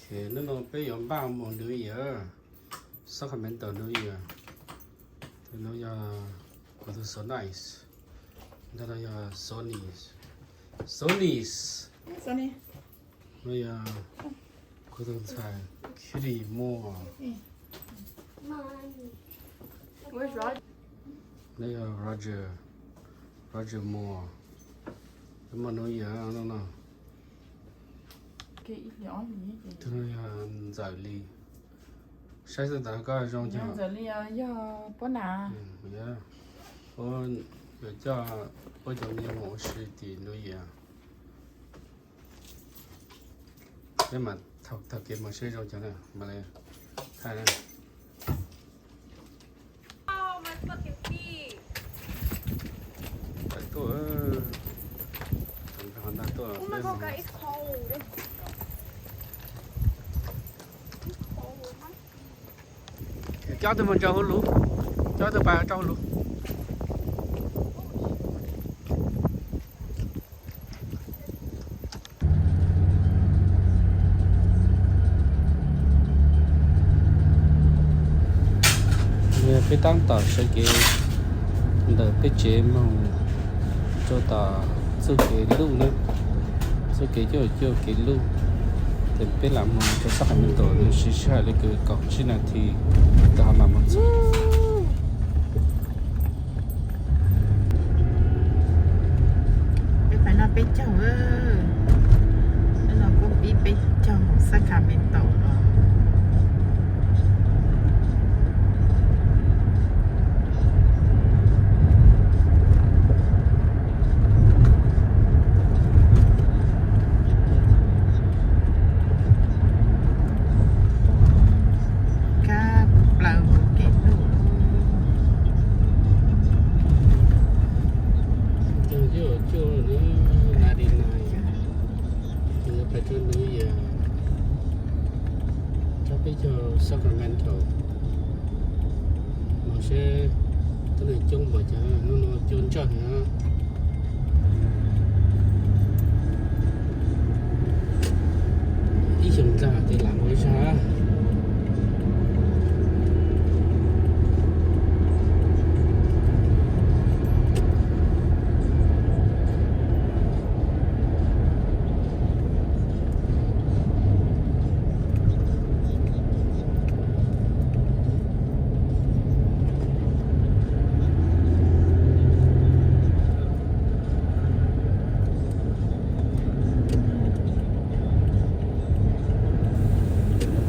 Hnub no peb yuav npaj mus New Year, Sacramento New Year. Tus no yog kuv tus Sonice, ntawm no yog Sonice, Sonice, no yog kuv tus ntxhais Cutie Moore, no yog Roger, Roger Moore. Peb mus New Year no no. Tus no yog Ntxawm Lis. Saib xwb ntawd koj zoo cov. Ntxawm Lis yog puab na. Puab yuav coj puab cov me nyuam mus ua si tim New Year. Peb mam thaij kev mus seb zoo cov na mam li thaij na. Tawm tuaj, nrog nta tuaj. Coj tus mus rau hauv lus, coj tus pas rau hauv lus. Peb tab tom sawv kev ntawm peb tsev moog rau tom txuj kev luj na, txuj kev cuaj cuaj kev luj. Ces peb lam moog rau Sacramento no siv sij hawm li kws kaum tsib nas this ntawd ho mam moog txug. Peb pais noj peb caug, no kuj pib peb caug Sacramento no. Kab plaws mus kev luj. Caug cuaj cuaj na, ninety nine. Pais rau New Year, rau peb caug Sacramento. Mus seb tuab neeg coob npaum cas, hnub no cua ntsawg heev. Ib xyoos ntag ces lam mus ib zag.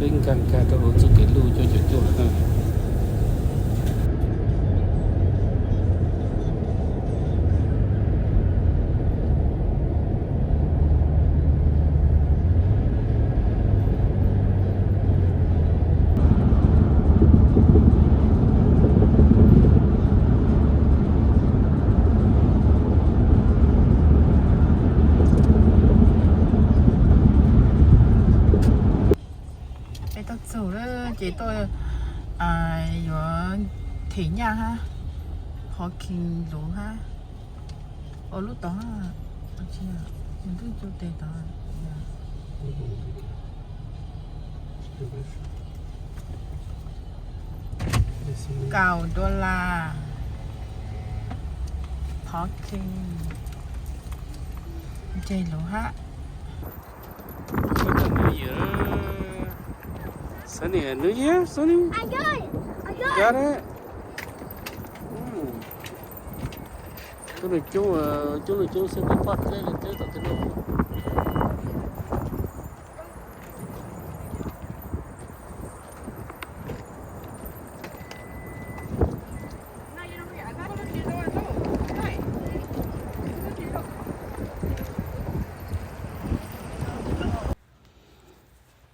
Peb nkag nkag rau hauv txoj kev luj cuaj caum cuaj lawm na. Peb tuaj txug lawm ces tuaj yuav them nyaj hab, parking luv hab. Ua lub tod, nws twb cu tes tod. Kaum dollar parking. Ntseg luv hab. Sunny, New Year, Sunny. Got it. Coob leej coob, coob leej coob xwb, peb poj dleb leej dleb tom tej no.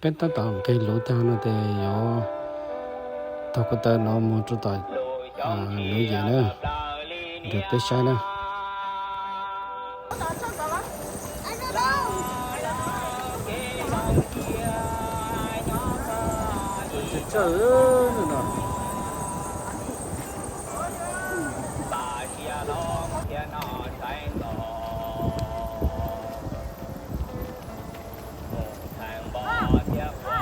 Peb tab tom nqeg luv tag no ces yuav taug ko taw no mus rau tom luv yim na, nrog peb saib na. Tsawg tsawg no.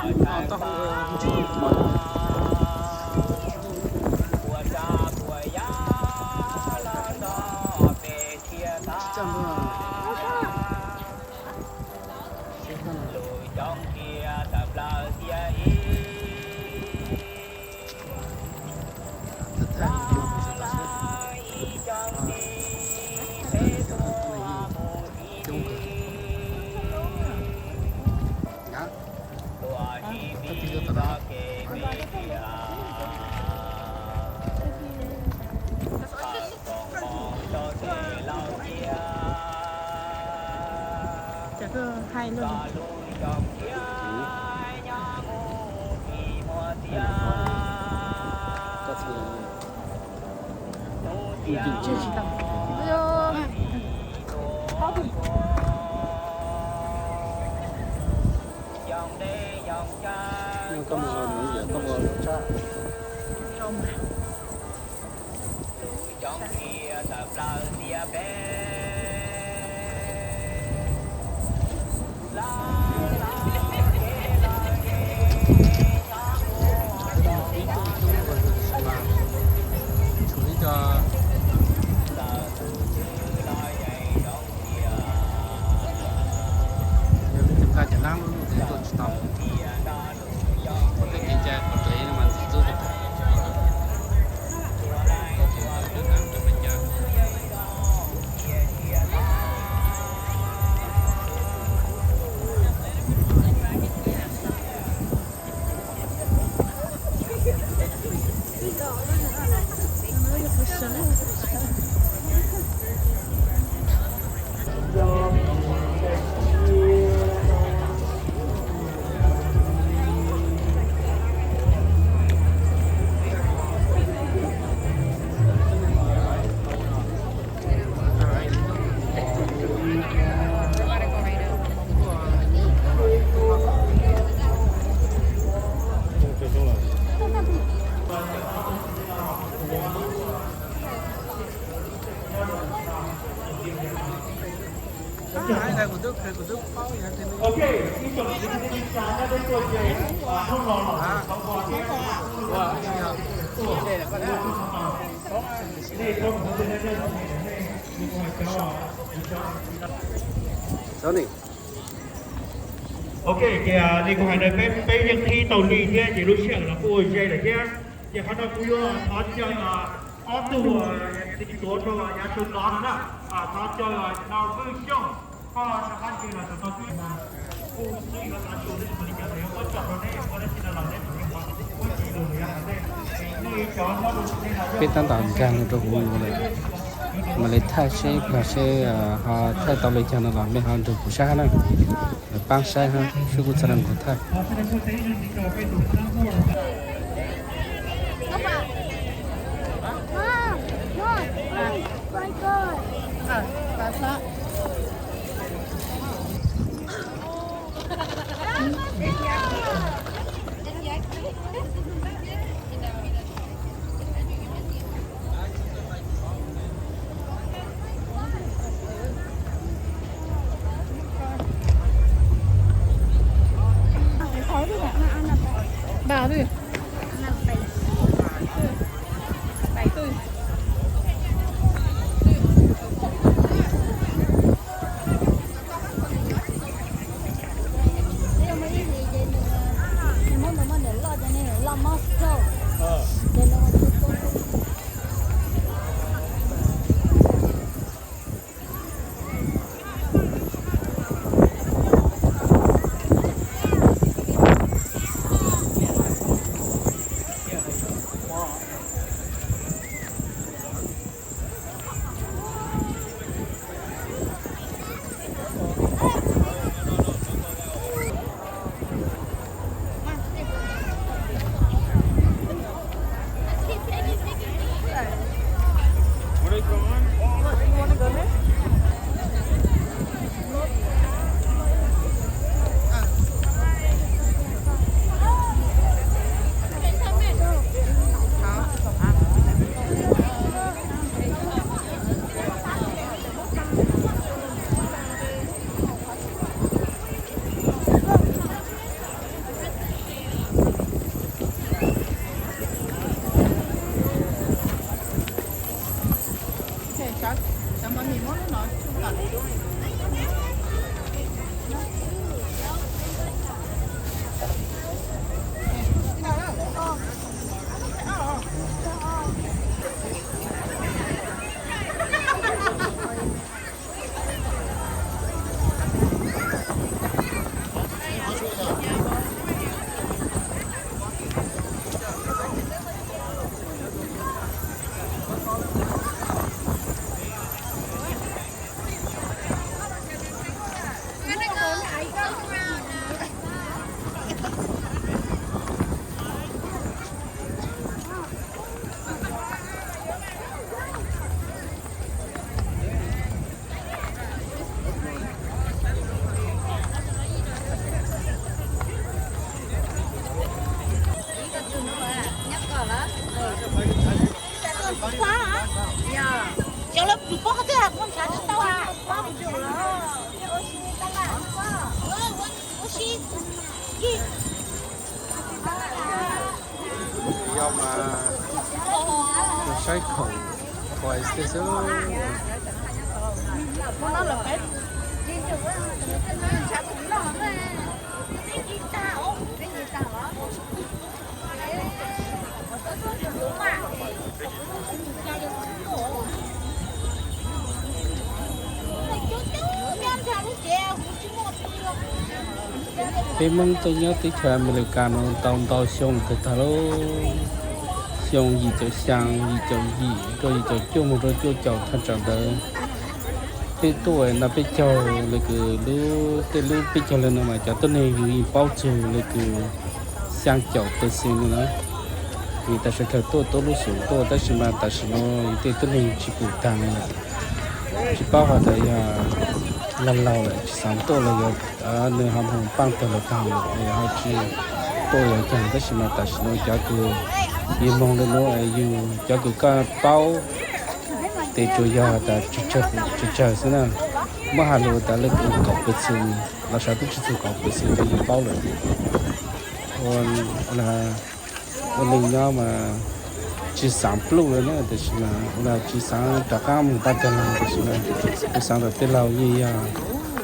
Taub hau tsis tau tuaj. Cov koj hais luaj. Yog li tus nqa cov nab lub lub tes tuaj tsis tau. Ua tej kev cai qhov tsev mas ntxim ntxub tus tes. Ok, ces li kuv hais ntawd peb peb yeej qhib tau li thiab ces lub sij hawm los kuj ua ze lawm thiab. Ces qhov no kuv yuav thov caw ob tug txiv tuav rau yav tsaus tod no na, thov caw Nau Vwj Xyooj, koj rov qab nce los rau tau twb kuj twb yuav tav su tab sis mas li cas los yuav muab tso rau neb, muaj dab tsi no los neb mam li qhov muab tsis lus los yog hais tej nej cov nyob rau tim nej no. Peb tab tom nkag mus rau hauv no lawm, mam li thaij seb kog seb ho thaij tau li cas no los mej ho nrug kuv saib hab na. Lawv paab saib hab, seb kuv txhaj le nkaus thaij. Mas tus saib khoom quas xwb xwb. Peb Hmoob tuaj nyob teb chaws Amelikas no tau ntau xyoo lawm tag tag lauj. Xyoo yim caum xyaa, yim caum yim, rau yim caum cuaj mus rau cuaj caum thaj tsam ntawd. Peb tuaj no peb caug lawv kws lub, tej lub peb caug lawm no mas cov tuab neeg yus yeej paub txug lawv kws xyaa caum percent no na. Vim tas sawv dlawg tuaj tuab lub xyoo tuaj tab sis mas tam sim no yus tej tuab neeg tsis pum taag li lawm. Tsis paub has tas yog laug laug lawm tsis xaav tuaj los yog nws ho moog paaj tawg lawm taag lawm los yog ho tsis tuaj los caag, tab sis mas tam sim no cov kws yus moog lawm nuav yus cov kws koj paub tes tsuas yog tas tsawg tsawg xwb na. Muab has lug tas lawv kws kaum percent los sav twb tsis txug kaum percent cov yus paub lawm. Ua neeg nyob mas tsis xaav pluj li na, tab sis mas ua tsis xaav rov qaab moog paaj tawg laug, tab sis mas kuv xaav tas tej laug yeej yog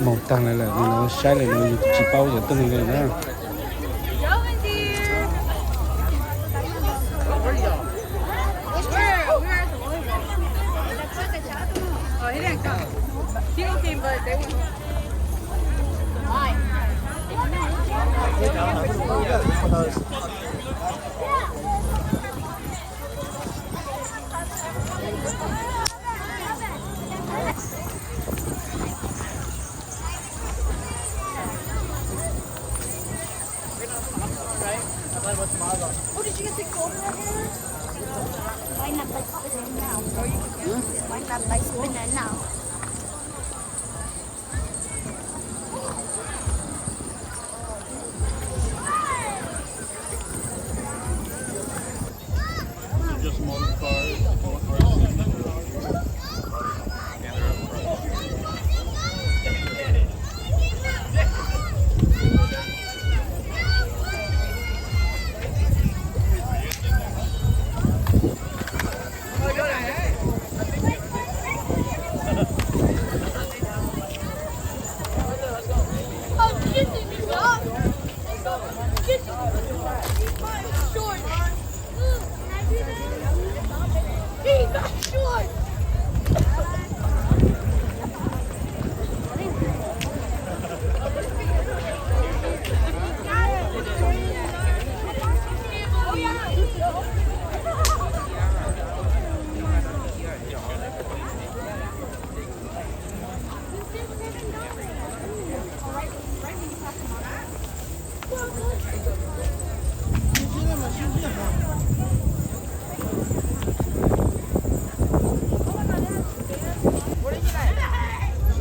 moog taag lawm, lawv saib lawm no yus tsis paub yog tuab neeg li na.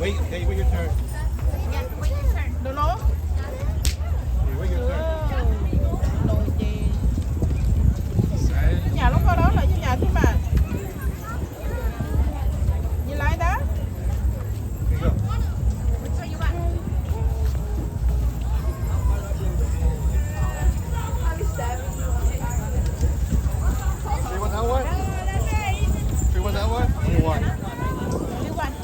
Wait, hey, wait your turn. Hey, wait your turn. Nyam lub ko los lawm, nyam thiab mas. You like that? Three one that one? Three one that one? Only one. Only one.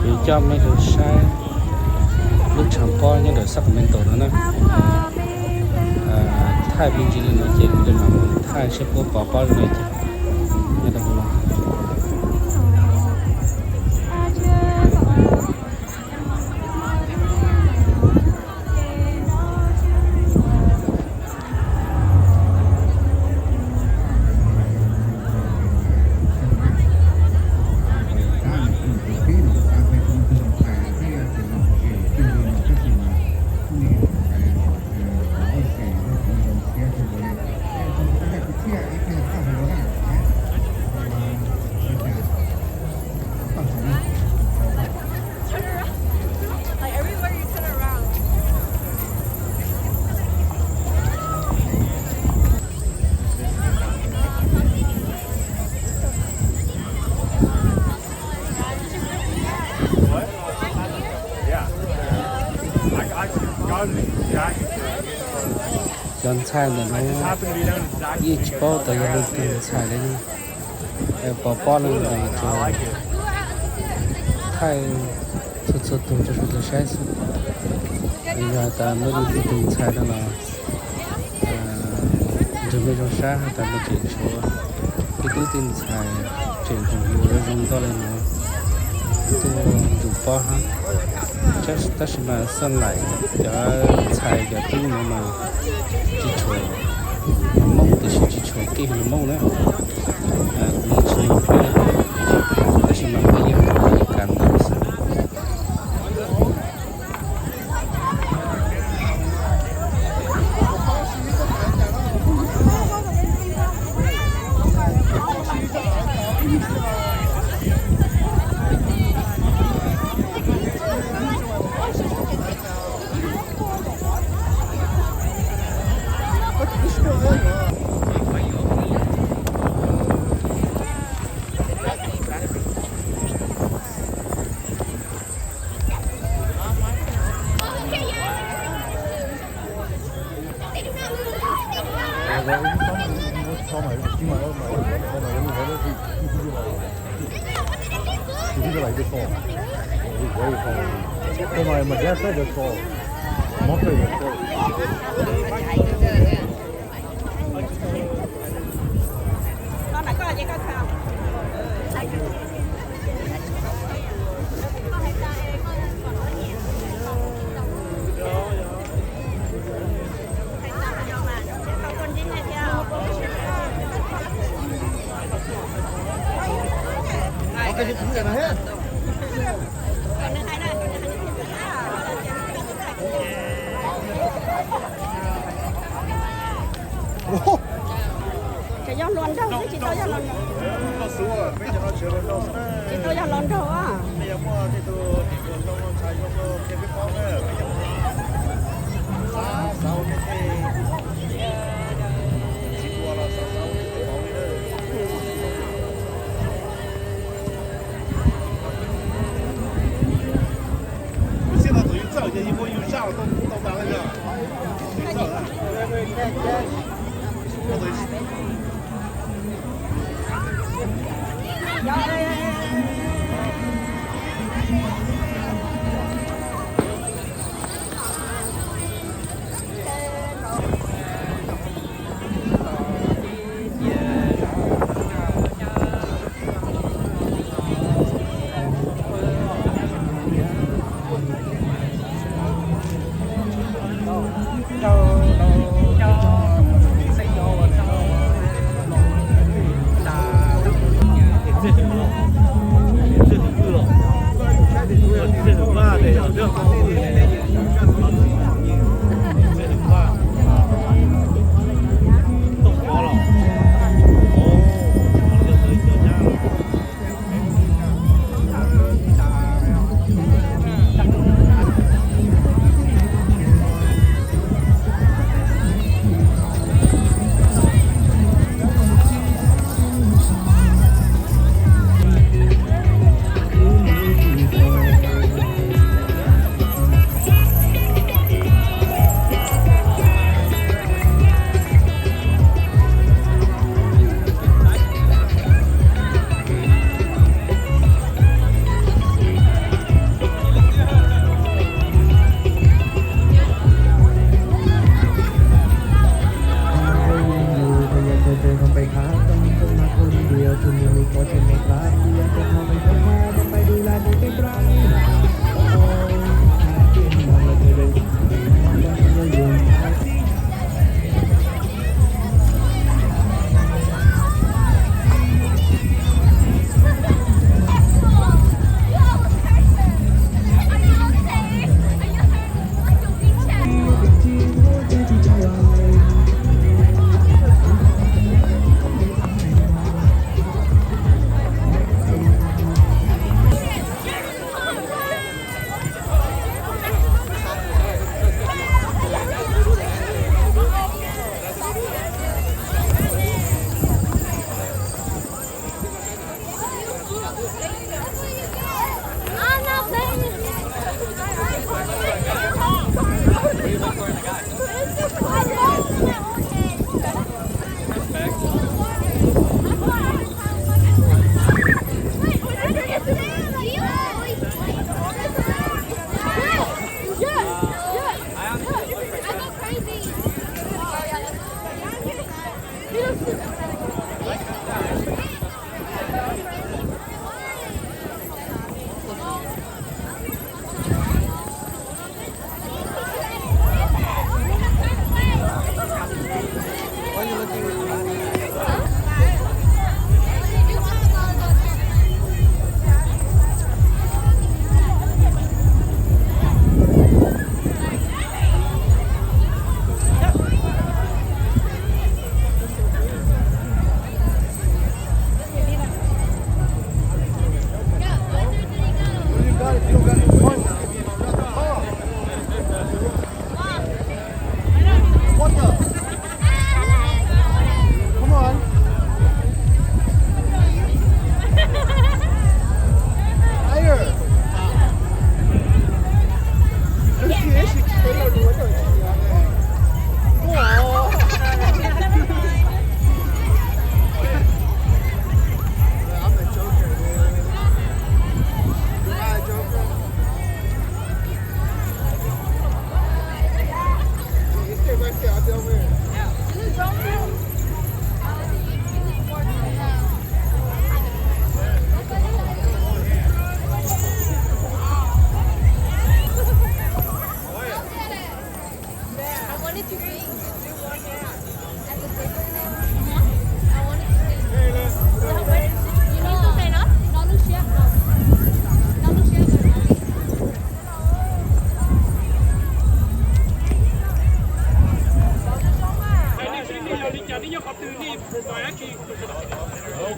Kuv coj mej lug saib lub tshav pob nyob ntawm Sacramento no na. Thaij me ntsis li no ces kuv coj mej thaij saib puab pov pob zoo le caag nyob rau hauv no. Turn around. Like, everywhere you turn around. What? Yeah. I, I got it. Yeah, I can see it. Cov ntxhais ntawm no yeej tsis paub tas yog leej twg ntxhais li ne. Pom pob no ces thaij txhua txhua tus rau sawv daws saib xwb. Yog tas muaj leej twg tus ntxhais no los nrog mej zoo saib has tas nws tseem tshuav ib tug tij ntxhais tseem hluas hluas zoo zoo nkauj li no tuaj nrug pob hab. Tab sis mas xoj laim cov ntxhais cov tub no mas tsis tshuav Hmoob tiam sis tsis tshuav kiag Hmoob na. Kuv yeej tsis nyob Hmoob, tab sis mas peb yog Amelikas ntawd xwb. Ces yog hluas nraug xwb, tsis tau yog hluas nraug, tsis tau yog hluas nraug a.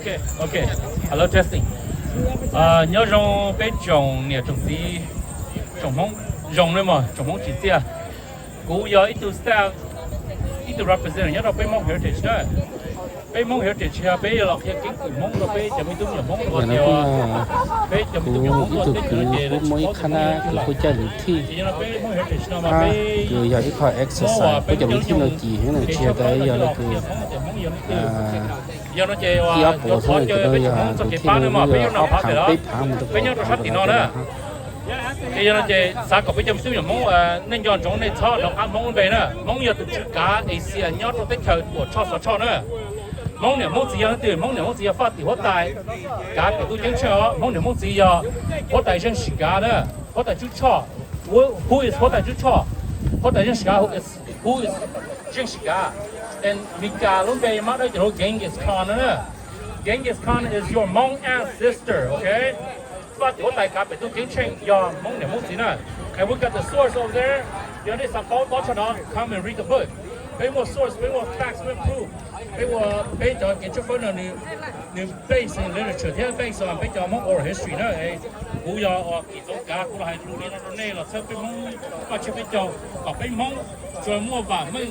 Ok, ok. Hello, testing. Nyob zoo peb tsoom niam tsoom txiv, tsoom Hmoob zoo nawb mog, tsoom Hmoob tsim txiaj. Kuv yog ib tug staff, ib tug representative nyob rau peb Hmoob Heritage na. Peb Hmoob Heritage tsis yog peb los qhia keeb kwm Hmoob rau peb cov me tub me nyuam Hmoob ua tias peb cov me tub me nyuam Hmoob tuaj teb chaws no ces lawv tsis paub tus Hmoob yog twg lawm. Ces yog no peb Hmoob Heritage no mas peb yog ib qho exercise, peb cov me tub me nyuam ces tsis yog tias yog lawv tus ib ob puas xwb, cov no yog tus thij no yog ob phav peb phav mus rau peb nyob rau sab tim no na. Ces yog no ces xav kom peb cov me tub me nyuam Hmoob, nej nco ntsoov nej txhob rov qab Hmoob lub npe na. Hmoob yog tus tswv kav Asia nyob rau teb chaws Tuam Tshoj Xov Tshoj na. Hmoob niam Hmoob txiv yog leej twg? Hmoob niam Hmoob txiv yog Faj Tim Huab Tais kav pem tub ceeb tsheej os. Hmoob niam Hmoob txiv yog Huab Tais Zeej Sis Kav na, Huab Tais Tswb Tshoj. Who is Huab Tais Tswb Tshoj? Huab Tais Zeej Sis Kav who is, who is Zeej Sis Kav? And Mis Kas lub npe mab dawb ces hu Genghis Khan na. Genghis Khan is your Hmong ancestor, ok? Faj Tim Huab Tais kav pem tub ceeb tsheej yog Hmoob niam Hmoob txiv na. And we got the source over there. Yog nej xav paub tob tshaj no, come and read the book. Peb muaj source, peb muaj facts, peb muaj proof. Peb ua, peb cov kev tshawb fawb no nws base in literature thiab base on peb cov Hmoob oral history na. Kuv yog Kim Txoov Kav, kuv los hais lus li no rau nej los txhawb peb Hmoob vaj tshiab peb caug, kom peb Hmoob tsuas muaj vam meej,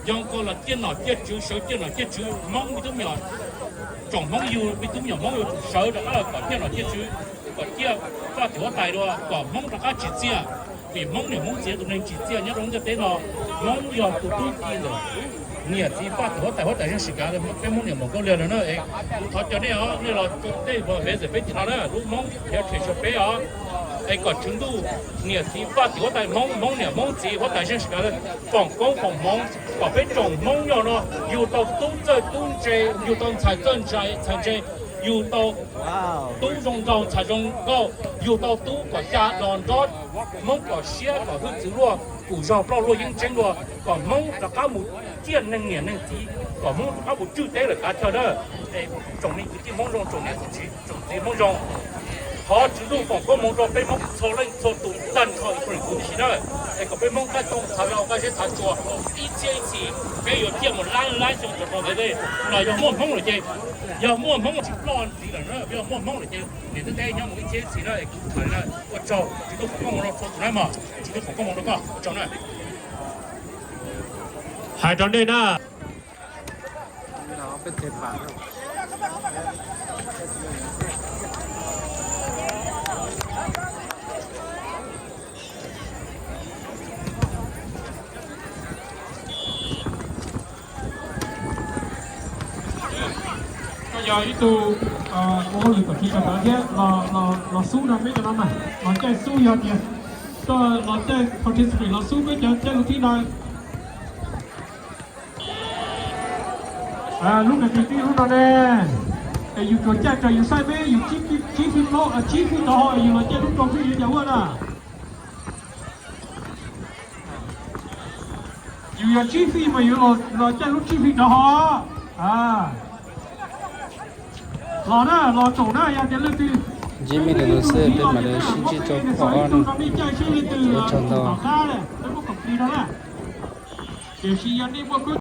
yoo ko los ciaj nom ciaj tswv, sawv ciaj nom ciaj tswv. Hmoob me tub me nyuam, tsoom Hmoob yug me tub me nyuam Hmoob yuav tsum sawv rov qab los kom ciaj nom ciaj tswv, kom ciaj Faj Tim Huab Tais dua, kom Hmoob rov qab tsim txiaj. Vim Hmoob niam Hmoob txiv tus neeg tsim txiaj nyob rau ntiaj teb no, Hmoob yog tus tub ki ntawm niam txiv Faj Tim Huab Tais, Huab Tais Zeej Sis Kav, peb Hmoob niam Mongolia no na. Kuv thov caw nej os, nej los tej visit peb tim no na, lub Hmoob Heritage Show peb os. Es kom Tswv Ntuj niam txiv Faj Tim Huab Tais, Hmoob, Hmoob niam Hmoob txiv Huab Tais Zeej Sis Kav foom koob foom hmoov kom peb tsoom Hmoob nyob no yug tau tub txawj tub ntse, yug tau ntxhais txawj ntxhais ntse, yug tau tub zoo nraug ntxhais zoo nkauj, yug tau tub kom xya dos nrob, Hmoob kom siab kom hwj txwv luaj, kum zog ploj luaj yeeb tseeb luaj, kom Hmoob rov qab mus ciaj neeg niam neeg txiv, kom Hmoob rov qab mus cwj teb lawm kav chaw na. Es tsoom me kwv tij Hmoob zoo, tsoom niam tsoom txiv, tsoom txiv Hmoob zoo, thov Tswv Ntuj foom koob hmoov rau peb Hmoob txhua leej txhua tus tag nrho, including kuv tib si na. Es kom peb Hmoob nqaij tooj txhav zog nqaij zeb txhav tsuas ib txhiab ib txhis, peb yuav ciaj mus lab lab xyoo rau rau ntawd. Los yog muaj Hmoob lawm ces, yog muaj Hmoob tsis ploj ntxiv lawm na, yog muaj Hmoob lawm ces niam txiv teb nyob mus ib txhiab ib txhis na. Es kuv tham li no, ua tsaug, Tswv Ntuj foom koob hmoov rau txhua tus na mog, Tswv Ntuj foom koob hmoov rau koj, ua tsaug na. Hais rau nej na. Koj yog ib tug ua hauj lwm tom tsev rau ntawd thiab, los xub rau peb cov no mas, los caij xub yog tias koj los caij participate los xub peb cov caij lub thib no. Lub nqe tis tij lub no ne, es yus tsuas caij raws yus size me, yus tsib fij plaub, tsib fij rau hauv, yus los caij lub rau fij yuav cas ua na. Yus yog tsib fij mas yus los caij lub tsib fij rau hauv. Los na, los tsoom na, yog tias leej twg, ntsib me ntawm no xwb peb mam li sib ntsib rau phom ob no. Ua tsaug ntau. Tiam sis yog nej muaj koob